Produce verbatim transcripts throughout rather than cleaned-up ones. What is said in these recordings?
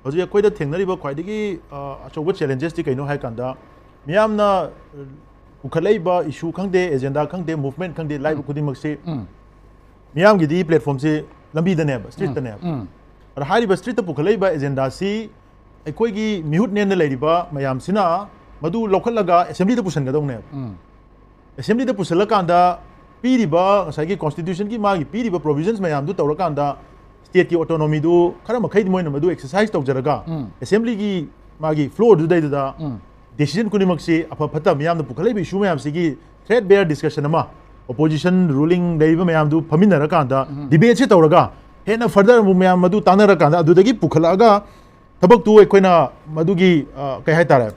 ꯍꯧꯖꯤꯛ ꯑꯩꯈꯣꯏꯗ ꯊꯦꯡꯅꯔꯤꯕ ꯈ꯭ꯋꯥꯏꯗꯒꯤ ꯑ, ꯑꯆꯧꯕ challenges ꯇꯤ ꯀꯩꯅꯣ ꯍꯥꯏ ꯀꯥꯟꯗ, ꯃꯤꯌꯥꯝꯅ ꯑ, ꯄꯨꯈꯠꯂꯛꯏꯕ issue ꯈꯪꯗꯦ, agenda ꯈꯪꯗꯦ, movement ꯈꯪꯗꯦ, ꯂꯥꯛꯏꯕ ꯈꯨꯗꯤꯡꯃꯛꯁꯤ ꯎꯝ. ꯃꯤꯌꯥꯝꯒꯤꯗꯤ platform ꯁꯤ ꯂꯝꯕꯤꯗꯅꯦꯕ, street ꯇꯅꯦꯕ꯫ ꯎꯝ. ꯑꯗ ꯍꯥꯏꯔꯤꯕ street ꯇ ꯄꯨꯈꯠꯂꯛꯏꯕ agenda ꯁꯤ ꯑꯩꯈꯣꯏꯒꯤ ꯃꯤꯍꯨꯠ ꯅꯦꯟꯅ ꯂꯩꯔꯤꯕ ꯃꯌꯥꯝꯁꯤꯅ ꯃꯗꯨ ꯂꯧꯈꯠꯂꯒ assembly ꯗ ꯄꯨꯁꯤꯟꯒꯗꯧꯅꯦꯕ꯫ ꯎꯝ. Assembly ꯗ ꯄꯨꯁꯤꯜꯂꯀꯥꯟꯗ ꯄꯤꯔꯤꯕ ꯉꯁꯥꯏꯒꯤ constitution ꯒꯤ ꯃꯥꯒꯤ ꯄꯤꯔꯤꯕ provisions ꯃꯌꯥꯝꯗꯨ ꯇꯧꯔꯀꯥꯟꯗ state ꯀꯤ autonomy ꯗꯨ ꯈꯔ ꯃꯈꯩꯗꯤ ꯃꯣꯏꯅ ꯃꯗꯨ exercise ꯇꯧꯖꯔꯒ ꯎꯝ. assembly ꯒꯤ ꯃꯥꯒꯤ floor ꯗꯨꯗꯩꯗꯨꯗ ꯎꯝ. decision ꯈꯨꯗꯤꯡꯃꯛꯁꯤ ꯑꯐ ꯐꯠꯇ ꯃꯤꯌꯥꯝꯅ ꯄꯨꯈꯠꯂꯛꯏꯕ issue ꯃꯌꯥꯝꯁꯤꯒꯤ thread bear discussion ꯑꯃ, opposition, ruling ꯂꯩꯔꯤꯕ ꯃꯌꯥꯝꯗꯨ ꯐꯝꯃꯤꯟꯅꯔꯀꯥꯟꯗ debate ꯁꯤ ꯇꯧꯔꯒ ꯍꯦꯟꯅ further ꯑꯃꯨꯛ ꯃꯌꯥꯝ ꯃꯗꯨ ꯇꯥꯟꯅꯔꯀꯥꯟꯗ ꯑꯗꯨꯗꯒꯤ ꯄꯨꯈꯠꯂꯛꯑꯒ ꯊꯕꯛꯇꯨ ꯑꯩꯈꯣꯏꯅ ꯃꯗꯨꯒꯤ ꯑ, ꯀꯩ ꯍꯥꯏꯇꯥꯔꯦ,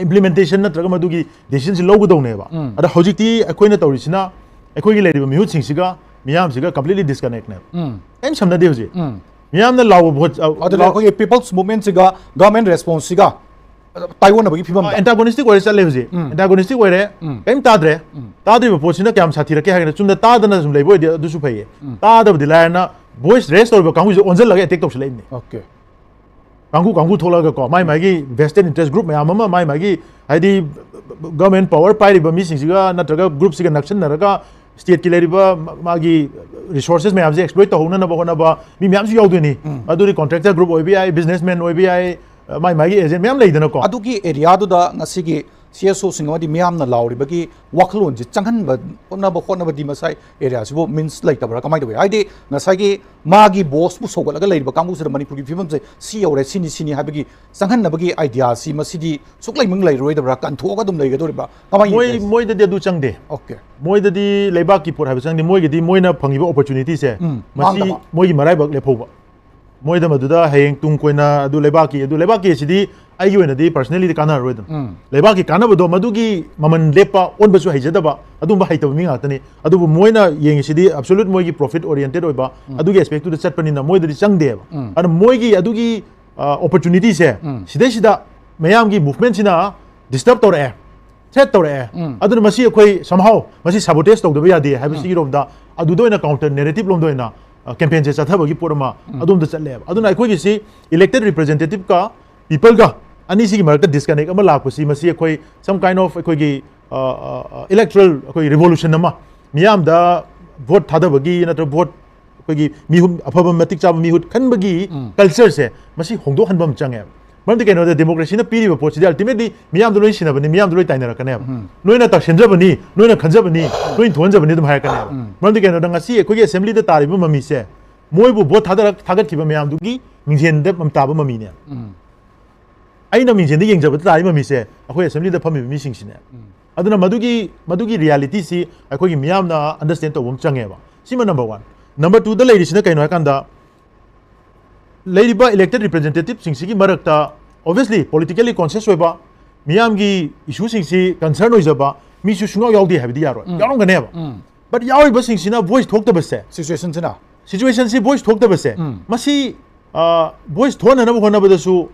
implementation ꯅꯠꯇ꯭ꯔꯒ ꯃꯗꯨꯒꯤ decision ꯁꯤ ꯂꯧꯒꯗꯧꯅꯦꯕ꯫ ꯎꯝ. ꯑꯗ ꯍꯧꯖꯤꯛꯇꯤ ꯑꯩꯈꯣꯏꯅ ꯇꯧꯔꯤꯁꯤꯅ ꯑꯩꯈꯣꯏꯒꯤ ꯂꯩꯔꯤꯕ ꯃꯤꯍꯨꯠꯁꯤꯡꯁꯤꯒ ꯃꯤꯌꯥꯝꯁꯤꯒ completely disconnect ꯅꯦꯕ꯫ ꯎꯝ. ꯀꯔꯤꯝ ꯁꯝꯅꯗꯦ ꯍꯧꯖꯤꯛ꯫ ꯎꯝ. ꯃꯤꯌꯥꯝꯅ ꯂꯥꯎꯕ ꯚꯣꯠ, ꯑ, ꯑꯗꯨꯅ ꯑꯩꯈꯣꯏꯒꯤ people's movement ꯁꯤꯒ government response ꯁꯤꯒ ꯇꯥꯏꯑꯣꯟꯅꯕꯒꯤ ꯐꯤꯕꯝꯗ antagonistic ꯑꯣꯏꯔ ꯆꯠꯂꯦ ꯍꯧꯖꯤꯛ꯫ ꯎꯝ. Antagonistic ꯑꯣꯏꯔꯦ꯫ ꯎꯝ. ꯀꯔꯤꯝ ꯇꯥꯗ꯭ꯔꯦ꯫ ꯎꯝ. ꯇꯥꯗ꯭ꯔꯤꯕ ꯄꯣꯠꯁꯤꯅ ꯀꯌꯥꯝ ꯁꯥꯊꯤꯔꯛꯀꯦ ꯍꯥꯏꯔꯒꯅ ꯆꯨꯝꯅ ꯇꯥꯗꯅ ꯁꯨꯝ ꯂꯩꯕ ꯑꯣꯏꯗꯤ ꯑꯗꯨꯁꯨ ꯐꯩꯌꯦ꯫ ꯎꯝ. ꯇꯥꯗꯕꯗꯤ ꯂꯥꯏꯔꯅ voice raise ꯇꯧꯔꯤꯕ ꯀꯥꯡꯕꯨꯁꯦ ꯑꯣꯟꯁꯤꯜꯂꯒ attack ꯇꯧꯁꯤꯜꯂꯛꯏꯕꯅꯤ꯫ Okay. ꯀꯥꯡꯕꯨ ꯀꯥꯡꯕꯨ ꯊꯣꯛꯂꯛꯑꯒꯀꯣ, ꯃꯥꯏ ꯃꯥꯒꯤ vested interest group ꯃꯌꯥꯝ ꯑꯃ, ꯃꯥꯏ ꯃꯥꯒꯤ ꯍꯥꯏꯗꯤ government power ꯄꯥꯏꯔꯤꯕ ꯃꯤꯁꯤꯡꯁꯤꯒ ꯅꯠꯇ꯭ꯔꯒ group ꯁꯤꯒ ꯅꯛꯁꯤꯟꯅꯔꯒ state ꯀꯤ ꯂꯩꯔꯤꯕ ꯃꯥ-, ꯃꯥꯒꯤ resources ꯃꯌꯥꯝꯁꯦ exploit ꯇꯧꯍꯧꯅꯅꯕ ꯍꯣꯠꯅꯕ ꯃꯤ ꯃꯌꯥꯝꯁꯨ ꯌꯥꯎꯗꯣꯏꯅꯤ꯫ ꯎꯝ. ꯑꯗꯨꯗꯤ contractor group ꯑꯣꯏꯕ ꯌꯥꯏ, businessman ꯑꯣꯏꯕ ꯌꯥꯏ, ꯃꯥꯏ ꯃꯥꯒꯤ agent ꯃꯌꯥꯝ ꯂꯩꯗꯅꯀꯣ꯫ ꯑꯗꯨꯒꯤ area ꯗꯨꯗ ꯉꯁꯤꯒꯤ C S O ꯁꯤꯡ ꯑꯃꯗꯤ ꯃꯤꯌꯥꯝꯅ ꯂꯥꯎꯔꯤꯕꯒꯤ ꯋꯥꯈꯜꯂꯣꯟꯁꯤ ꯆꯪꯍꯟꯕ ꯍꯣꯠꯅꯕ ꯍꯣꯠꯅꯕꯗꯤ ꯃꯁꯥꯏ area ꯁꯤꯕꯨ means ꯂꯩꯇꯕ꯭ꯔꯥ, ꯀꯃꯥꯏꯅ ꯇꯧꯏ? ꯍꯥꯏꯗꯤ ꯉꯁꯥꯏꯒꯤ ꯃꯥꯒꯤ voice ꯄꯨ ꯁꯧꯒꯠꯂꯒ ꯂꯩꯔꯤꯕ ꯀꯥꯡꯕꯨꯁꯤꯗ ꯃꯅꯤꯄꯨꯔꯒꯤ ꯐꯤꯕꯝꯁꯦ ꯁꯤ ꯌꯧꯔꯦ, ꯁꯤꯅꯤ ꯁꯤꯅꯤ ꯍꯥꯏꯕꯒꯤ ꯆꯪꯍꯟꯅꯕꯒꯤ idea ꯁꯤ ꯃꯁꯤꯗꯤ ꯁꯨꯛꯂꯩꯃꯛ ꯂꯩꯔꯔꯣꯏꯗꯕ꯭ꯔꯥ, ꯀꯟꯊꯣꯛꯑꯒ ꯑꯗꯨꯝ ꯂꯩꯒꯗꯧꯔꯤꯕ꯭ꯔꯥ, ꯀꯃꯥꯏꯅ ꯃꯣꯏ ꯌꯦꯡꯒꯦ? ꯃꯣꯏꯗꯗꯤ ꯑꯗꯨ ꯆꯪꯗꯦ꯫ Okay. ꯃꯣꯏꯗꯗꯤ ꯂꯩꯕꯥꯛꯀꯤ ꯄꯣꯠ ꯍꯥꯏꯕ ꯆꯪꯗꯦ꯫ ꯃꯣꯏꯒꯤꯗꯤ ꯃꯣꯏꯅ ꯐꯪꯉꯤꯕ opportunity ꯁꯦ ꯎꯝ, ꯃꯁꯤ ꯃꯥꯡꯗꯕ꯫ ꯃꯣꯏꯒꯤ ꯃꯔꯥꯏꯕꯛ ꯂꯦꯞꯍꯧꯕ꯫ ꯃꯣꯏꯗ ꯃꯗꯨꯗ ꯍꯌꯦꯡ ꯇꯨꯡ ꯀꯣꯏꯅ ꯑꯗꯨ ꯂꯩꯕꯥꯛꯀꯤ, ꯑꯗꯨ ꯂꯩꯕꯥꯛꯀꯤ ꯑꯁꯤꯗꯤ ꯑꯩꯒꯤ ꯑꯣꯏꯅꯗꯤ personally ꯗꯤ ꯀꯥꯟꯅꯔꯔꯣꯏꯗꯅ꯫ ꯎꯝ. ꯂꯩꯕꯥꯛꯀꯤ ꯀꯥꯟꯅꯕꯗꯣ ꯃꯗꯨꯒꯤ ꯃꯃꯜ ꯂꯦꯞꯄ ꯑꯣꯟꯕꯁꯨ ꯍꯩꯖꯗꯕ ꯑꯗꯨꯒꯨꯝꯕ ꯍꯩꯇꯕ ꯃꯤ ꯉꯥꯛꯇꯅꯤ꯫ ꯑꯗꯨꯕꯨ ꯃꯣꯏꯅ ꯌꯦꯡꯉꯤꯁꯤꯗꯤ absolute ꯃꯣꯏꯒꯤ profit oriented ꯑꯣꯏꯕ ꯑꯗꯨꯒꯤ aspect ꯇꯨꯗ ꯆꯠꯄꯅꯤꯅ ꯃꯣꯏꯗꯗꯤ ꯆꯪꯗꯦꯕ꯫ ꯎꯝ. ꯑꯗꯨꯅ ꯃꯣꯏꯒꯤ ꯑꯗꯨꯒꯤ ꯑ, opportunity ꯁꯦ ꯎꯝ. ꯁꯤꯗꯩꯁꯤꯗ ꯃꯌꯥꯝꯒꯤ movement ꯁꯤꯅ disturb ꯇꯧꯔꯛꯑꯦ, threat ꯇꯧꯔꯛꯑꯦ꯫ ꯎꯝ. ꯑꯗꯨꯅ ꯃꯁꯤ ꯑꯩꯈꯣꯏ somehow ꯃꯁꯤ sabotage ꯇꯧꯗꯕ ꯌꯥꯗꯦ ꯍꯥꯏꯕꯁꯤꯒꯤ ꯔꯣꯝꯗ ꯑꯗꯨꯗ ꯑꯣꯏꯅ counter narrative ꯂꯣꯝꯗ ꯑꯣꯏꯅ ꯀꯦꯝꯄꯦꯟꯁꯦ ꯆꯠꯊꯕꯒꯤ ꯄꯣꯠ ꯑꯃ ꯑꯗꯣꯝꯗ ꯆꯠꯂꯦꯕ꯫ ꯑꯗꯨꯅ ꯑꯩꯈꯣꯏꯒꯤꯁꯤ elected representative ꯀ people ꯒ ꯑꯅꯤꯁꯤꯒꯤ ꯃꯔꯛꯇ disconnect ꯑꯃ ꯂꯥꯛꯄꯁꯤ, ꯃꯁꯤ ꯑꯩꯈꯣꯏ some kind of ꯑꯩꯈꯣꯏꯒꯤ electoral ꯑꯩꯈꯣꯏ revolution ꯑꯃ, ꯃꯤꯌꯥꯝꯗ vote ꯊꯥꯗꯕꯒꯤ ꯅꯠꯇ꯭ꯔꯒ vote ꯑꯩꯈꯣꯏꯒꯤ ꯃꯤꯍꯨꯠ, ꯑꯐꯕ ꯃꯇꯤꯛ ꯆꯥꯕ ꯃꯤꯍꯨꯠ ꯈꯟꯕꯒꯤ culture ꯁꯦ, ꯃꯁꯤ ꯍꯣꯡꯗꯣꯛꯍꯟꯕ ꯑꯃ ꯆꯪꯉꯦꯕ꯫ ꯃꯔꯝꯗꯤ ꯀꯩꯅꯣꯗ democracy ꯅ ꯄꯤꯔꯤꯕ ꯄꯣꯠꯁꯤꯗꯤ ultimately ꯃꯤꯌꯥꯝꯗ ꯂꯣꯏ ꯁꯤꯟꯅꯕꯅꯤ, ꯃꯤꯌꯥꯝꯗ ꯂꯣꯏ ꯇꯥꯏꯅꯔꯛꯀꯅꯦꯕ꯫ ꯅꯣꯏꯅ ꯇꯧꯁꯤꯟꯖꯕꯅꯤ, ꯅꯣꯏꯅ ꯈꯟꯖꯕꯅꯤ, ꯅꯣꯏꯅ ꯊꯣꯛꯍꯟꯖꯕꯅꯤ ꯑꯗꯨꯝ ꯍꯥꯏꯔꯛꯀꯅꯦꯕ꯫ ꯃꯔꯝꯗꯤ ꯀꯩꯅꯣꯗ ꯉꯁꯤ ꯑꯩꯈꯣꯏꯒꯤ assembly ꯗ ꯇꯥꯔꯤꯕ ꯃꯃꯤꯁꯦ ꯃꯣꯏꯕꯨ vote ꯊꯥꯗꯔꯛ-, ꯊꯥꯒꯠꯈꯤꯕ ꯃꯌꯥꯝꯗꯨꯒꯤ ꯃꯤꯡꯖꯦꯟꯗ ꯃꯝ-, ꯇꯥꯕ ꯃꯃꯤꯅꯦ꯫ ꯑꯩꯅ ꯃꯤꯡꯖꯦꯟꯗ ꯌꯦꯡꯖꯕꯗ ꯇꯥꯔꯤꯕ ꯃꯃꯤꯁꯦ ꯑꯩꯈꯣꯏ assembly ꯗ ꯐꯝꯃꯤꯕ ꯃꯤꯁꯤꯡꯁꯤꯅꯦ꯫ ꯑꯗꯨꯅ ꯃꯗꯨꯒꯤ, ꯃꯗꯨꯒꯤ reality ꯁꯤ ꯑꯩꯈꯣꯏꯒꯤ ꯃꯤꯌꯥꯝꯅ understand ꯇꯧꯕ ꯑꯃ ꯆꯪꯉꯦꯕ꯫ ꯁꯤꯃ number one꯫ Number two ꯗ ꯂꯩꯔꯤꯁꯤꯅ ꯀꯩꯅꯣ ꯍꯥꯏꯀꯥꯟꯗ, ꯂꯩꯔꯤꯕ elected representative ꯁꯤꯡꯁꯤꯒꯤ ꯃꯔꯛꯇ obviously politically conscious ꯑꯣꯏꯕ, ꯃꯤꯌꯥꯝꯒꯤ issue ꯁꯤꯡꯁꯤ concern ꯑꯣꯏꯖꯕ ꯃꯤꯁꯨ ꯁꯨꯡꯌꯥꯎ ꯌꯥꯎꯗꯦ ꯍꯥꯏꯕꯗꯤ ꯌꯥꯔꯣꯏ, ꯌꯥꯎꯔꯝꯒꯅꯦꯕ꯫ But ꯌꯥꯎꯔꯤꯕꯁꯤꯡꯁꯤꯅ voice ꯊꯣꯛꯇꯕꯁꯦ, situation ꯁꯤꯅ, situation ꯁꯤ voice ꯊꯣꯛꯇꯕꯁꯦ, ꯃꯁꯤ, ꯑ, voice ꯊꯣꯛꯍꯟꯅꯕ ꯍꯣꯠꯅꯕꯗꯁꯨ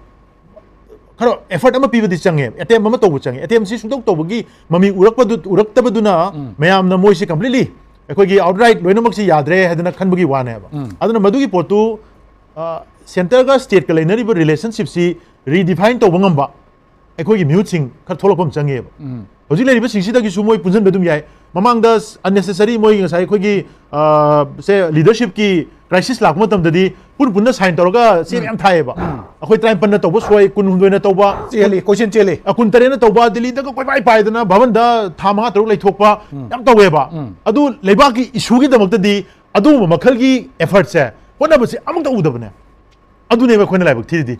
ꯈꯔ effort ꯑꯃ ꯄꯤꯕꯗꯤ ꯆꯪꯉꯦ, attempt ꯑꯃ ꯇꯧꯕ ꯆꯪꯉꯦ꯫ Attempt ꯁꯤ ꯁꯨꯡꯇꯧ ꯇꯧꯕꯒꯤ ꯃꯃꯤ ꯎꯔꯛꯄꯗꯨ, ꯎꯔꯛꯇꯕꯗꯨꯅ ꯃꯌꯥꯝꯅ ꯃꯣꯏꯁꯤ completely ꯑꯩꯈꯣꯏꯒꯤ outright ꯂꯣꯏꯅꯃꯛꯁꯤ ꯌꯥꯗ꯭ꯔꯦ ꯍꯥꯏꯗꯅ ꯈꯟꯕꯒꯤ ꯋꯥꯅꯦꯕ꯫ ꯑꯗꯨꯅ ꯃꯗꯨꯒꯤ ꯄꯣꯠꯇꯨ, ꯑ, centre ꯒ state ꯀ ꯂꯩꯅꯔꯤꯕ relationship ꯁꯤ redefine ꯇꯧꯕ ꯉꯝꯕ ꯑꯩꯈꯣꯏꯒꯤ ꯃꯤꯍꯨꯠꯁꯤꯡ ꯈꯔ ꯊꯣꯛꯂꯛꯄ ꯑꯃ ꯆꯪꯉꯦꯕ꯫ ꯍꯧꯖꯤꯛ ꯂꯩꯔꯤꯕꯁꯤꯡꯁꯤꯗꯒꯤꯁꯨ ꯃꯣꯏ ꯄꯨꯟꯁꯤꯟꯕ ꯑꯗꯨꯝ ꯌꯥꯏ꯫ ꯃꯃꯥꯡꯗ unnecessary ꯃꯣꯏ ꯉꯁꯥꯏ ꯑꯩꯈꯣꯏꯒꯤ, ꯑ, ꯁꯦ leadership ꯀꯤ crisis ꯂꯥꯛꯄ ꯃꯇꯝꯗꯗꯤ ꯄꯨꯟ ꯄꯨꯟꯅ sign ꯇꯧꯔꯒ ꯆꯦ ꯃꯌꯥꯝ ꯊꯥꯏꯌꯦꯕ꯫ ꯑꯩꯈꯣꯏ ꯇꯔꯥꯃꯥꯄꯟꯅ ꯇꯧꯕ ꯁꯣꯏ, ꯀꯨꯟꯍꯨꯝꯗꯣꯏꯅ ꯇꯧꯕ, ꯆꯦꯜꯂꯤ, ꯀꯣꯏꯆꯦꯟ ꯆꯦꯜꯂꯤ꯫ ꯑ, ꯀꯨꯟꯇꯔꯦꯠꯅ ꯇꯧꯕ, ꯗꯤꯜꯂꯤꯗꯒ ꯀꯣꯏꯄꯥꯏ ꯄꯥꯏꯗꯅ ꯚꯕꯟꯗ ꯊꯥ ꯃꯉꯥ ꯇꯔꯨꯛ ꯂꯩꯊꯣꯛꯄ ꯌꯥꯝ ꯇꯧꯋꯦꯕ꯫ ꯑꯗꯨ ꯂꯩꯕꯥꯛꯀꯤ issue ꯒꯤꯗꯃꯛꯇꯗꯤ ꯑꯗꯨꯒꯨꯝꯕ ꯃꯈꯜꯒꯤ effort ꯁꯦ, ꯍꯣꯠꯅꯕꯁꯦ ꯑꯃꯨꯛꯇ ꯎꯗꯕꯅꯦ꯫ ꯑꯗꯨꯅꯦꯕ ꯑꯩꯈꯣꯏꯅ ꯂꯥꯏꯕꯛ ꯊꯤꯔꯤꯗꯤ꯫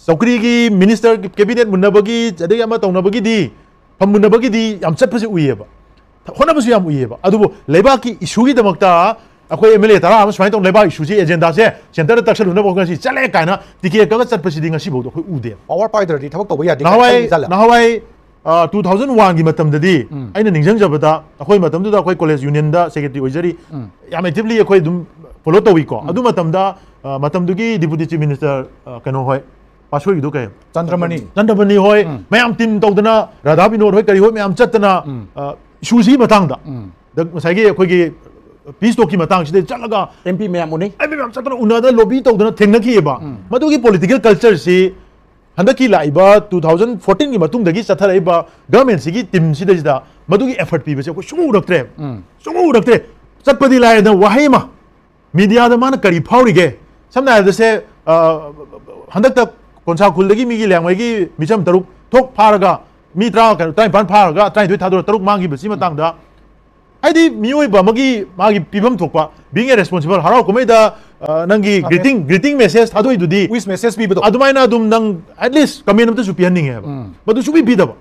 ꯆꯧꯀ꯭ꯔꯤꯒꯤ minister cabinet ꯃꯨꯟꯅꯕꯒꯤ, ꯑꯗꯒꯤ ꯑꯃ ꯇꯧꯅꯕꯒꯤꯗꯤ, ꯐꯝ ꯃꯨꯟꯅꯕꯒꯤꯗꯤ ꯌꯥꯝ ꯆꯠꯄꯁꯦ ꯎꯏꯌꯦꯕ꯫ ꯍꯣꯠꯅꯕꯁꯨ ꯌꯥꯝ ꯎꯏꯌꯦꯕ꯫ ꯑꯗꯨꯕꯨ ꯂꯩꯕꯥꯛꯀꯤ issue ꯒꯤꯗꯃꯛꯇ ꯑꯩꯈꯣꯏ MLA ꯇꯔꯥ ꯑꯃ ꯁꯨꯃꯥꯏꯅ ꯇꯧꯅ ꯂꯩꯕꯥꯛ issue ꯁꯤ, agenda ꯁꯦ centre ꯗ ꯇꯛꯁꯜꯂꯨꯅꯕ ꯉꯁꯤ ꯆꯠꯂꯦ ꯀꯥꯏꯅ ticket ꯀꯛꯑꯒ ꯆꯠꯄꯁꯤꯗꯤ ꯉꯁꯤꯐꯥꯎꯗ ꯑꯩꯈꯣꯏ ꯎꯗꯦꯕ꯫ Power ꯄꯥꯏꯗ꯭ꯔꯗꯤ ꯊꯕꯛ ꯇꯧꯕ ꯌꯥꯗꯦ ꯀꯥꯏꯅ ꯅꯍꯥꯟꯋꯥꯏ, ꯈꯜꯂꯤꯖꯥꯠꯂ? ꯅꯍꯥꯟꯋꯥꯏ, ꯑ, two thousand one ꯒꯤ ꯃꯇꯝꯗꯗꯤ ꯑꯩꯅ ꯅꯤꯡꯁꯤꯡꯖꯕꯗ, ꯑꯩꯈꯣꯏ ꯃꯇꯝꯗꯨꯗ ꯑꯩꯈꯣꯏ college union ꯗ secretary ꯑꯣꯏꯖꯔꯤ꯫ ꯌꯥꯝ actively ꯑꯩꯈꯣꯏ ꯑꯗꯨꯝ follow ꯇꯧꯏꯀꯣ꯫ ꯑꯗꯨ ꯃꯇꯝꯗ, ꯑ, ꯃꯇꯝꯗꯨꯒꯤ deputy chief minister, ꯑ, ꯀꯩꯅꯣ ꯍꯣꯏ, ꯄꯥꯁꯣꯏꯒꯤꯗꯨ ꯀꯩ? ꯆꯟꯗ꯭ꯔꯃꯅꯤ꯫ ꯆꯟꯗ꯭ꯔꯃꯅꯤ ꯍꯣꯏ, ꯃꯌꯥꯝ team ꯇꯧꯗꯅ, ꯔꯥꯙꯥ ꯕꯤꯅꯣꯗ ꯍꯣꯏ, ꯀꯔꯤ ꯍꯣꯏ ꯃꯌꯥꯝ ꯆꯠꯇꯅ, ꯑ, issue ꯁꯤꯒꯤ ꯃꯇꯥꯡꯗ꯫ ꯗ-, ꯉꯁꯥꯏꯒꯤ ꯑꯩꯈꯣꯏꯒꯤ, ꯄꯤꯁ ꯇꯣꯛꯀꯤ ꯃꯇꯥꯡꯁꯤꯗ ꯆꯠꯂꯒ ꯑꯦꯝ ꯄꯤ ꯃꯌꯥꯝ ꯎꯅꯩ꯫ ꯑꯦꯝ ꯄꯤ ꯃꯌꯥꯝ ꯆꯠꯇꯅ ꯎꯅꯗꯅ ꯂꯣꯕꯤ ꯇꯧꯗꯅ ꯊꯦꯡꯅꯈꯤꯑꯕ꯫ ꯃꯗꯨꯒꯤ ꯄꯣꯂꯤꯇꯤꯀꯦꯜ ꯀꯜꯆꯔꯁꯤ ꯍꯟꯗꯛꯀꯤ ꯂꯥꯛꯏꯕ ꯇꯨ ꯊꯥꯎꯖꯟ ꯐꯣꯔꯇꯤꯟꯒꯤ ꯃꯇꯨꯡꯗꯒꯤ ꯆꯠꯊꯔꯛꯏꯕ ꯒꯚꯔꯟꯃꯦꯟꯁꯤꯒꯤ ꯇꯤꯝꯁꯤꯗꯩꯁꯤꯗ ꯃꯗꯨꯒꯤ ꯑꯦꯐꯔꯠ ꯄꯤꯕꯁꯦ ꯑꯩꯈꯣꯏ ꯁꯨꯡꯎ ꯎꯔꯛꯇ꯭ꯔꯦ꯫ ꯁꯨꯡꯎ ꯎꯔꯛꯇ꯭ꯔꯦ꯫ ꯆꯠꯄꯗꯤ ꯂꯥꯏꯗꯅ ꯋꯥꯍꯩ ꯑꯃ ꯃꯤꯗꯤꯌꯥꯗ ꯃꯥꯅ ꯀꯔꯤ ꯐꯥꯎꯔꯤꯒꯦ? ꯁꯝꯅ ꯍꯥꯏꯔꯕꯗ ꯁꯦ, ꯑ, ꯍꯟꯗꯛꯇ ꯀꯣꯟꯁꯥ ꯈꯨꯜꯗꯒꯤ ꯃꯤꯒꯤ ꯂꯦꯡꯃꯩꯒꯤ ꯃꯤꯆꯝ ꯇꯔꯨꯛ ꯊꯣꯛ ꯐꯥꯔꯒ ꯃꯤ ꯇꯔꯥ, ꯀꯩꯅꯣ, ꯇꯔꯥꯅꯤꯄꯥꯟ ꯐꯥꯔꯒ ꯇꯔꯥꯅꯤꯊꯣꯏ ꯊꯥꯗꯣꯔꯒ ꯇꯔꯨꯛ ꯃꯥꯡꯈꯤꯕꯁꯤ ꯃꯇꯥꯡꯗ ꯍꯥꯏꯗꯤ ꯃꯤꯑꯣꯏꯕ ꯑꯃꯒꯤ ꯃꯥꯒꯤ ꯄꯤꯐꯝ ꯊꯣꯛꯄ, being a responsible, ꯍꯔꯥꯎ ꯀꯨꯝꯍꯩꯗ, ꯑ, ꯅꯪꯒꯤ Okay. ꯒ꯭ꯔꯤꯇꯤꯡ ꯒ꯭ꯔꯤꯇꯤꯡ ꯃꯦꯁꯦꯖ ꯊꯥꯗꯣꯛꯏꯗꯨꯗꯤ ꯋꯤꯁ ꯃꯦꯁꯦꯖ ꯄꯤꯕꯗꯣ꯫ ꯑꯗꯨꯃꯥꯏꯅ ꯑꯗꯨꯝ ꯅꯪ ꯑꯦꯠꯂꯤꯁ ꯀꯃꯦꯟ ꯑꯝꯇꯁꯨ ꯄꯤꯍꯟꯅꯤꯡꯉꯦꯕ꯫ ꯃꯗꯨ ꯁꯨꯡꯄꯤ ꯄꯤꯗꯕ꯫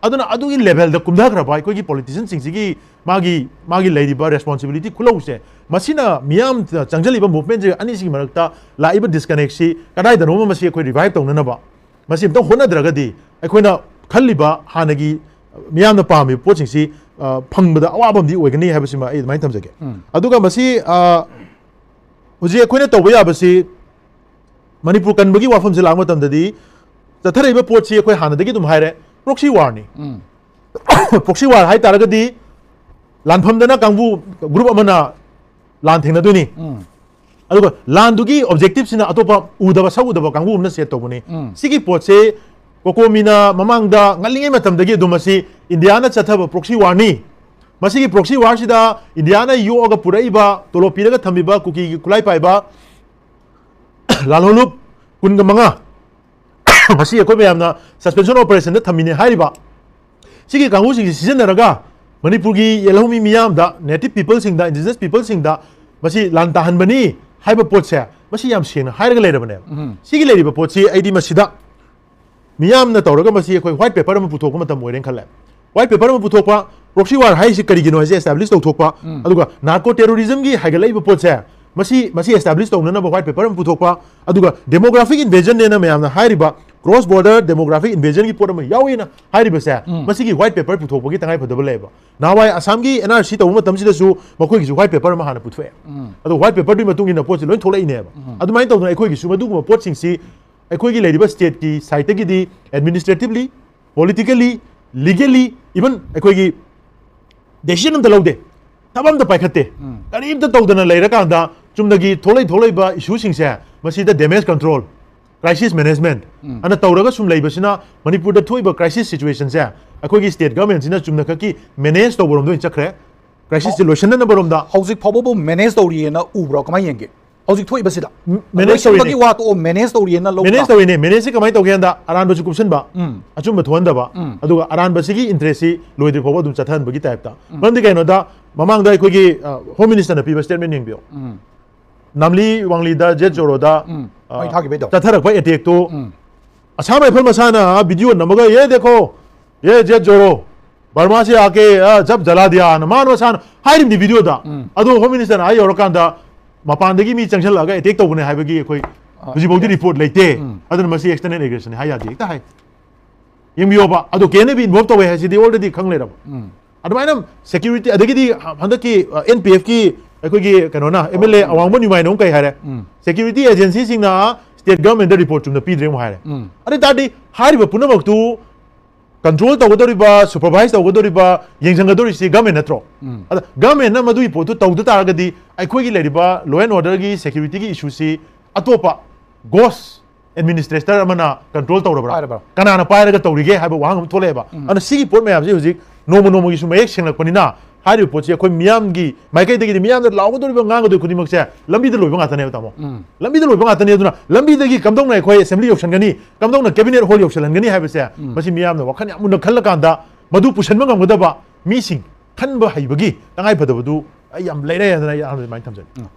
ꯑꯗꯨꯅ ꯑꯗꯨꯒꯤ ꯂꯦꯚꯦꯜꯗ ꯀꯨꯝꯊꯈ꯭ꯔꯕ ꯑꯩꯈꯣꯏꯒꯤ ꯄꯣꯂꯤꯇꯤꯁꯤꯌꯟꯁꯤꯡꯁꯤꯒꯤ ꯃꯥꯒꯤ ꯃꯥꯒꯤ ꯂꯩꯔꯤꯕ ꯔꯦꯁꯄꯣꯟꯁꯤꯕꯤꯂꯤꯇꯤ ꯈꯨꯂꯧꯁꯦ, ꯃꯁꯤꯅ ꯃꯤꯌꯥꯝ ꯆꯪꯁꯤꯜꯂꯤꯕ ꯃꯨꯚꯃꯦꯟꯁꯦ ꯑꯅꯤꯁꯤꯒꯤ ꯃꯔꯛꯇ ꯂꯥꯛꯏꯕ ꯗꯤꯁꯀꯅꯦꯛꯁꯤ ꯀꯗꯥꯏꯗꯅꯣꯃ ꯃꯁꯤ ꯑꯩꯈꯣꯏ ꯔꯤꯚꯥꯏꯚ ꯇꯧꯅꯅꯕ ꯃꯁꯤ ꯑꯝꯇꯪ ꯍꯣꯠꯅꯗ꯭ꯔꯒꯗꯤ ꯑꯩꯈꯣꯏꯅ ꯈꯜꯂꯤꯕ ꯍꯥꯟꯅꯒꯤ ꯃꯤꯌꯥꯝꯅ ꯄꯥꯝꯃꯤꯕ ꯄꯣꯠꯁꯤꯡꯁꯤ, ꯑ, ꯐꯪꯕꯗ ꯑꯋꯥꯕ ꯑꯃꯗꯤ ꯑꯣꯏꯒꯅꯤ ꯍꯥꯏꯕꯁꯤꯃ ꯑꯩ ꯑꯗꯨꯃꯥꯏꯅ ꯊꯝꯖꯒꯦ꯫ ꯑꯗꯨꯒ ꯃꯁꯤ, ꯑ, ꯍꯧꯖꯤꯛ ꯑꯩꯈꯣꯏꯅ ꯇꯧꯕ ꯌꯥꯕꯁꯤ ꯃꯅꯤꯄꯨꯔ ꯀꯟꯕꯒꯤ ꯋꯥꯐꯝꯁꯦ ꯂꯥꯛꯄ ꯃꯇꯝꯗꯗꯤ ꯆꯠꯊꯔꯛꯏꯕ ꯄꯣꯠꯁꯤ ꯑꯩꯈꯣꯏ ꯍꯥꯟꯅꯗꯒꯤ ꯑꯗꯨꯝ ꯍꯥꯏꯔꯦ, ꯄ꯭ꯔꯣꯛꯁꯤ ꯋꯥꯔꯅꯤ꯫ ꯄ꯭ꯔꯣꯛꯁꯤ ꯋꯥꯔ ꯍꯥꯏꯇꯥꯔꯒꯗꯤ ꯂꯥꯟꯐꯝꯗꯅ ꯀꯥꯡꯕꯨ ꯒ꯭ꯔꯨꯞ ꯑꯃꯅ ꯂꯥꯟ ꯊꯦꯡꯅꯗꯣꯏꯅꯤ꯫ ꯑꯗꯨꯒ ꯂꯥꯟꯗꯨꯒꯤ ꯑꯣꯕꯖꯦꯛꯇꯤꯞꯁꯤꯅ ꯑꯇꯣꯞꯄ ꯎꯗꯕ ꯁꯛ ꯎꯗꯕ ꯀꯥꯡꯕꯨ ꯑꯃꯅ ꯁꯦꯠ ꯇꯧꯕꯅꯤ꯫ ꯁꯤꯒꯤ ꯄꯣꯠꯁꯦ ꯀꯣꯀꯣꯃꯤꯅ ꯃꯃꯥꯡꯗ ꯉꯜꯂꯤꯉꯩ ꯃꯇꯝꯗꯒꯤ ꯑꯗꯨꯝ ꯃꯁꯤ ꯏꯟꯗꯤꯌꯥꯅ ꯆꯠꯊꯕ ꯄ꯭ꯔꯣꯛꯁꯤ ꯋꯥꯔꯅꯤ꯫ ꯃꯁꯤꯒꯤ ꯄ꯭ꯔꯣꯛꯁꯤ ꯋꯥꯔꯁꯤꯗ ꯏꯟꯗꯤꯌꯥꯅ ꯌꯣꯛꯑꯒ ꯄꯨꯔꯛꯏꯕ, ꯇꯣꯂꯣꯞ ꯄꯤꯔꯒ ꯊꯝꯃꯤꯕ ꯀꯨꯀꯤꯒꯤ ꯈꯨꯠꯂꯥꯏ ꯄꯥꯏꯕ ꯂꯥꯜꯍꯧꯂꯨꯞ ꯀꯨꯟꯒ ꯃꯉꯥ ꯃꯁꯤ ꯑꯩꯈꯣꯏ ꯃꯌꯥꯝꯅ ꯁꯁꯄꯦꯟꯁꯟ ꯑꯣꯄꯔꯦꯁꯟꯗ ꯊꯝꯃꯤꯅꯦ ꯍꯥꯏꯔꯤꯕ ꯁꯤꯒꯤ ꯀꯥꯡꯕꯨꯁꯤꯡꯁꯤ ꯁꯤꯖꯤꯟꯅꯔꯒ ꯃꯅꯤꯄꯨꯔꯒꯤ ꯌꯦꯜꯍꯧꯃꯤ ꯃꯤꯌꯥꯝꯗ, ꯅꯦꯇꯤꯚ ꯄꯤꯄꯜꯁꯤꯡꯗ, ꯏꯟꯗꯤꯖꯤꯅꯁ ꯄꯤꯄꯜꯁꯤꯡꯗ ꯃꯁꯤ ꯂꯥꯟ ꯇꯥꯍꯟꯕꯅꯤ ꯍꯥꯏꯕ ꯄꯣꯠꯁꯦ ꯃꯁꯤ ꯌꯥꯝ ꯁꯦꯡꯅ ꯍꯥꯏꯔꯒ ꯂꯩꯔꯕꯅꯦꯕ꯫ ꯁꯤꯒꯤ ꯂꯩꯔꯤꯕ ꯄꯣꯠꯁꯤ ꯑꯩꯗꯤ ꯃꯁꯤꯗ ꯃꯤꯌꯥꯝꯅ ꯇꯧꯔꯒ ꯃꯁꯤ ꯑꯩꯈꯣꯏ ꯋꯥꯏꯠ ꯄꯦꯄꯔ ꯑꯃ ꯄꯨꯊꯣꯛꯄ ꯃꯇꯝ ꯑꯣꯏꯔꯦꯅ ꯈꯜꯂꯦ꯫ ꯋꯥꯏꯠ ꯄꯦꯄꯔ ꯑꯃ ꯄꯨꯊꯣꯛꯄ, ꯄ꯭ꯔꯣꯛꯁꯤ ꯋꯥꯔ ꯍꯥꯏꯁꯤ ꯀꯔꯤꯒꯤꯅꯣ ꯍꯥꯏꯁꯦ ꯑꯦꯁꯇꯥꯕ꯭ꯂꯤꯁ ꯇꯧꯊꯣꯛꯄ, ꯑꯗꯨꯒ ꯅꯥꯔꯀꯣ ꯇꯦꯔꯣꯔꯤꯖꯝꯒꯤ ꯍꯥꯏꯒꯠꯂꯛꯏꯕ ꯄꯣꯠꯁꯦ ꯃꯁꯤ, ꯃꯁꯤ ꯑꯦꯁꯇꯥꯕ꯭ꯂꯤꯁ ꯇꯧꯅꯅꯕ ꯋꯥꯏꯠ ꯄꯦꯄꯔ ꯑꯃ ꯄꯨꯊꯣꯛꯄ, ꯑꯗꯨꯒ ꯗꯦꯃꯣꯒ꯭ꯔꯥꯐꯤꯛ ꯏꯟꯚꯦꯖꯟꯅꯦꯅ ꯃꯌꯥꯝꯅ ꯍꯥꯏꯔꯤꯕ ꯀ꯭ꯔꯣꯁ ꯕꯣꯔꯗꯔ ꯗꯦꯃꯣꯒ꯭ꯔꯥꯐꯤꯛ ꯏꯟꯚꯦꯖꯟꯒꯤ ꯄꯣꯠ ꯑꯃ ꯌꯥꯎꯏꯅ ꯍꯥꯏꯔꯤꯕꯁꯦ, ꯃꯁꯤꯒꯤ ꯋꯥꯏꯠ ꯄꯦꯄꯔ ꯄꯨꯊꯣꯛꯄꯒꯤ ꯇꯉꯥꯏꯐꯗꯕ ꯂꯩꯌꯦꯕ꯫ ꯅꯍꯥꯟꯋꯥꯏ ꯑꯁꯥꯝꯒꯤ ꯑꯦꯟ ꯑꯥꯔ ꯁꯤ ꯇꯧꯕ ꯃꯇꯝꯁꯤꯗꯁꯨ ꯃꯈꯣꯏꯒꯤꯁꯨ ꯋꯥꯏꯠ ꯄꯦꯄꯔ ꯑꯃ ꯍꯥꯟꯅ ꯄꯨꯊꯣꯛꯑꯦ꯫ ꯑꯗꯣ ꯋꯥꯏꯠ ꯄꯦꯄꯔꯗꯨꯒꯤ ꯃꯇꯨꯡ ꯏꯟꯅ ꯄꯣꯠꯁꯦ ꯂꯣꯏ ꯊꯣꯛꯂꯛꯏꯅꯦꯕ꯫ ꯑꯗꯨꯃꯥꯏꯅ ꯇꯧꯗꯅ ꯑꯩꯈꯣꯏꯒꯤꯁꯨ ꯃꯗꯨꯒꯨꯝꯕ ꯄꯣꯠꯁꯤꯡꯁꯤ ꯑꯩꯈꯣꯏꯒꯤ ꯂꯩꯔꯤꯕ ꯁ꯭ꯇꯦꯠꯀꯤ ꯁꯥꯏꯠꯇꯒꯤꯗꯤ ꯑꯦꯗꯃꯤꯅꯤꯁꯇ꯭ꯔꯦꯇꯤꯚꯂꯤ, ꯄꯣꯂꯤꯇꯤꯀꯦꯜꯂꯤ, ꯂꯤꯒꯦꯜꯂꯤ, ꯏꯚꯟ ꯑꯩꯈꯣꯏꯒꯤ ꯗꯦꯁꯤꯖꯟ ꯑꯝꯇ ꯂꯧꯗꯦ꯫ ꯊꯕꯛ ꯑꯝꯇ ꯄꯥꯏꯈꯠꯇꯦ꯫ ꯀꯔꯤꯝꯇ ꯇꯧꯗꯅ ꯂꯩꯔꯀꯥꯟꯗ ꯆꯨꯝꯅꯒꯤ ꯊꯣꯛꯂꯛꯏ ꯊꯣꯛꯂꯛꯏꯕ ꯏꯁꯨꯁꯤꯡꯁꯦ ꯃꯁꯤꯗ damage control, crisis management ꯑꯅ ꯇꯧꯔꯒ ꯁꯨꯝ ꯂꯩꯕꯁꯤꯅ ꯃꯅꯤꯄꯨꯔꯗ ꯊꯣꯛꯏꯕ crisis situationꯁꯦ ꯑꯩꯈꯣꯏꯒꯤ state governmentꯁꯤꯅ ꯆꯨꯝꯅꯈꯛꯀꯤ manage ꯇꯧꯕꯔꯣꯝꯗ ꯑꯣꯏꯅ ꯆꯠꯈ꯭ꯔꯦ꯫ Crisisꯁꯦ ꯂꯣꯏꯁꯤꯟꯅꯅꯕꯔꯣꯝꯗ ꯍꯧꯖꯤꯛ ꯐꯥꯎꯕꯕꯨ manage ꯇꯧꯔꯤꯑꯅ ꯎꯕ꯭ꯔꯣ? ꯀꯃꯥꯏꯅ ꯌꯦꯡꯒꯦ? ꯍꯧꯖꯤꯛ ꯊꯣꯛꯏꯕꯁꯤꯗ ꯃꯦꯅꯦꯖ ꯇꯧꯔꯤꯅꯦ꯫ ꯂꯣꯏꯁꯤꯟꯕꯒꯤ ꯋꯥ ꯇꯣꯛꯑꯣ, ꯃꯦꯅꯦꯖ ꯇꯧꯔꯤꯑꯅ ꯂꯧꯕ꯭ꯔꯥ? ꯃꯦꯅꯦꯖ ꯇꯧꯔꯤꯅꯦ꯫ ꯃꯦꯅꯦꯖꯁꯤ ꯀꯃꯥꯏꯅ ꯇꯧꯒꯦ ꯍꯥꯏꯗ ꯑꯔꯥꯟꯕꯁꯨ ꯀꯨꯞꯁꯟꯕ, ꯎꯝ꯫ ꯑꯆꯨꯝꯕ ꯊꯣꯛꯍꯟꯗꯕ, ꯎꯝ꯫ ꯑꯗꯨꯒ ꯑꯔꯥꯟꯕꯁꯤꯒꯤ ꯏꯟꯇꯔꯦꯁꯁꯤ ꯂꯣꯏꯗ꯭ꯔꯤ ꯐꯥꯎꯕ ꯑꯗꯨꯝ ꯆꯠꯊꯍꯟꯕꯒꯤ ꯇꯥꯏꯞꯇ꯫ ꯎꯝ꯫ ꯃꯔꯝꯗꯤ ꯀꯩꯅꯣꯗ ꯃꯃꯥꯡꯗ ꯑꯩꯈꯣꯏꯒꯤ ꯍꯣꯝ ꯃꯤꯅꯤꯁꯇꯔꯅ ꯄꯤꯕ ꯁ꯭ꯇꯦꯠꯃꯦꯟ ꯌꯦꯡꯕꯤꯌꯣ꯫ ꯎꯝ꯫ ꯅꯥꯝꯂꯤ ꯋꯥꯡꯂꯤꯗ ꯖꯦꯠ ꯖꯣꯔꯣꯗ, ꯎꯝ꯫ ꯑ, ꯃꯩ ꯊꯥꯈꯤꯕꯩꯗꯣ꯫ ꯆꯠꯊꯔꯛꯄ ꯑꯦꯇꯦꯛꯇꯣ ꯎꯝ꯫ ꯑꯁꯥꯝ ꯔꯥꯏꯐꯜ ꯃꯁꯥꯅ ꯚꯤꯗꯤꯑꯣ ꯅꯝꯃꯒ, "ꯌꯦ ꯗꯦꯈꯣ, ꯌꯦ ꯖꯦꯠ ꯖꯣꯔꯣ, ꯕꯔꯃꯥ ꯁꯦ ꯑꯥꯀꯦ, ꯑ, ꯖꯕ ꯖꯂꯥ ꯗꯤꯌꯥꯅ" ꯃꯥꯅ ꯃꯁꯥꯅ ꯍꯥꯏꯔꯤꯕꯅꯤ ꯚꯤꯗꯤꯑꯣꯗ꯫ ꯎꯝ꯫ ꯑꯗꯣ ꯍꯣꯝ ꯃꯤꯅꯤꯁꯇꯔꯅ ꯑꯥ ꯌꯧꯔꯀꯥꯟꯗ ꯃꯄꯥꯟꯗꯒꯤ ꯃꯤ ꯆꯪꯁꯤꯜꯂꯛꯑꯒ ꯑꯦꯇꯦꯛ ꯇꯧꯕꯅꯦ ꯍꯥꯏꯕꯒꯤ ꯑꯩꯈꯣꯏ ꯑ, ꯍꯧꯖꯤꯛꯐꯥꯎꯗꯤ ꯌꯦꯁ꯫ ꯔꯤꯄꯣꯔꯠ ꯂꯩꯇꯦ꯫ ꯎꯝ꯫ ꯑꯗꯨꯅ ꯃꯁꯤ external aggression ꯍꯥꯏ ꯌꯥꯗꯦ ꯍꯦꯛꯇ ꯍꯥꯏ꯫ ꯌꯦꯡꯕꯤꯌꯣꯕ, ꯑꯗꯣ ꯀꯦ ꯑꯦꯟ ꯑꯦ ꯕꯤ involve ꯇꯧꯋꯦ ꯍꯥꯏꯁꯤꯗꯤ already ꯈꯪ ꯂꯩꯔꯕ꯫ ꯎꯝ꯫ ꯑꯗꯨꯃꯥꯏꯅ ꯁꯦꯀ꯭ꯌꯨꯔꯤꯇꯤ, ꯑꯗꯒꯤꯗꯤ ꯍꯟꯗꯛꯀꯤ, ꯑ, ꯑꯦꯟ ꯄꯤ ꯑꯦꯐꯀꯤ ꯑꯩꯈꯣꯏꯒꯤ ꯀꯩꯅꯣꯅ, ꯑꯦꯝ ꯑꯦꯜ ꯑꯦ ꯑꯋꯥꯡꯕ ꯅꯤꯃꯥꯏꯅ ꯑꯃꯨꯛ ꯀꯩ ꯍꯥꯏꯔꯦ? ꯎꯝ꯫ ꯁꯦꯀ꯭ꯌꯨꯔꯤꯇꯤ ꯑꯦꯖꯦꯟꯁꯤꯁꯤꯡꯅ ꯁ꯭ꯇꯦꯠ ꯒꯚꯔꯟꯃꯦꯟꯠꯇ ꯔꯤꯄꯣꯔꯠ ꯆꯨꯝꯅ ꯄꯤꯗ꯭ꯔꯦ ꯑꯃꯨꯛ ꯍꯥꯏꯔꯦ꯫ ꯎꯝ꯫ ꯑꯗꯨ ꯑꯣꯏ ꯇꯥꯔꯗꯤ ꯍꯥꯏꯔꯤꯕ ꯄꯨꯝꯅꯃꯛꯇꯨ ꯀꯟꯇ꯭ꯔꯣꯜ ꯇꯧꯒꯗꯧꯔꯤꯕ, ꯁꯨꯄꯔꯚꯥꯏꯁ ꯇꯧꯒꯗꯧꯔꯤꯕ, ꯌꯦꯡꯁꯤꯟꯒꯗꯧꯔꯤꯁꯤ ꯒꯚꯔꯟꯃꯦꯟꯠ ꯅꯠꯇ꯭ꯔꯣ? ꯎꯝ꯫ ꯑꯗ ꯒꯚꯔꯟꯃꯦꯟꯠꯅ ꯃꯗꯨꯒꯤ ꯄꯣꯠꯇꯨ ꯇꯧꯗ ꯇꯥꯔꯒꯗꯤ ꯑꯩꯈꯣꯏꯒꯤ ꯂꯩꯔꯤꯕ law and orderꯒꯤ ꯁꯦꯀ꯭ꯌꯨꯔꯤꯇꯤꯒꯤ ꯏꯁꯨꯁꯤ ꯑꯇꯣꯞꯄ ꯒꯣꯁ ꯑꯦꯗꯃꯤꯅꯤꯁꯇ꯭ꯔꯦꯇꯔ ꯑꯃꯅ ꯀꯟꯇ꯭ꯔꯣꯜ ꯇꯧꯔꯕ꯭ꯔꯥ? ꯄꯥꯏꯔꯕ꯭ꯔꯥ? ꯀꯅꯥꯅ ꯄꯥꯏꯔꯒ ꯇꯧꯔꯤꯒꯦ ꯍꯥꯏꯕ ꯋꯥꯍꯪ ꯑꯃ ꯊꯣꯛꯂꯛꯑꯦꯕ꯫ ꯎꯝ꯫ ꯑꯗꯨꯅ ꯁꯤꯒꯤ ꯄꯣꯠ ꯃꯌꯥꯝꯁꯤ ꯍꯧꯖꯤꯛ ꯅꯣꯡꯃ ꯅꯣꯡꯃꯒꯤ ꯁꯨꯝ ꯃꯌꯦꯛ ꯁꯦꯡꯂꯛꯄꯅꯤꯅ ꯍꯥꯏꯔꯤꯕ ꯄꯣꯠꯁꯤ ꯑꯩꯈꯣꯏ ꯃꯤꯌꯥꯝꯒꯤ ꯃꯥꯏꯀꯩꯗꯒꯤꯗꯤ ꯃꯤꯌꯥꯝꯗ ꯂꯥꯎꯒꯗꯧꯔꯤꯕ ꯉꯥꯡꯒꯗꯧꯔꯤꯕ ꯈꯨꯗꯤꯡꯃꯛꯁꯦ ꯂꯝꯕꯤꯗ ꯂꯣꯏꯕ ꯉꯥꯛꯇꯅꯦꯕ, ꯇꯥꯃꯣ꯫ ꯎꯝ꯫ ꯂꯝꯕꯤꯗ ꯂꯣꯏꯕ ꯉꯥꯛꯇꯅꯦ꯫ ꯑꯗꯨꯅ ꯂꯝꯕꯤꯗꯒꯤ ꯀꯝꯗꯧꯅ ꯑꯩꯈꯣꯏ ꯑꯦꯁꯦꯝꯕ꯭ꯂꯤ ꯌꯧꯁꯟꯒꯅꯤ, ꯀꯝꯗꯧꯅ ꯀꯦꯕꯤꯅꯦꯠ ꯍꯣꯜ ꯌꯧꯁꯜꯍꯟꯒꯅꯤ ꯍꯥꯏꯕꯁꯦ ꯎꯝ꯫ ꯃꯁꯤ ꯃꯤꯌꯥꯝꯅ ꯋꯥꯈꯜ ꯌꯥꯝ ꯃꯨꯟꯅ ꯈꯜꯂꯀꯥꯟꯗ ꯃꯗꯨ ꯄꯨꯁꯟꯕ ꯉꯝꯒꯗꯕ ꯃꯤꯁꯤꯡ ꯈꯟꯕ ꯍꯩꯕꯒꯤ ꯇꯉꯥꯏꯐꯗꯕꯗꯨ ꯑꯩ ꯌꯥꯝ ꯂꯩꯔꯦ ꯍꯥꯏꯗꯅ ꯑꯩ ꯑꯍꯥꯟꯕꯗ ꯑꯗꯨꯃꯥꯏꯅ ꯊꯝꯖꯒꯦ꯫ ꯎꯝ꯫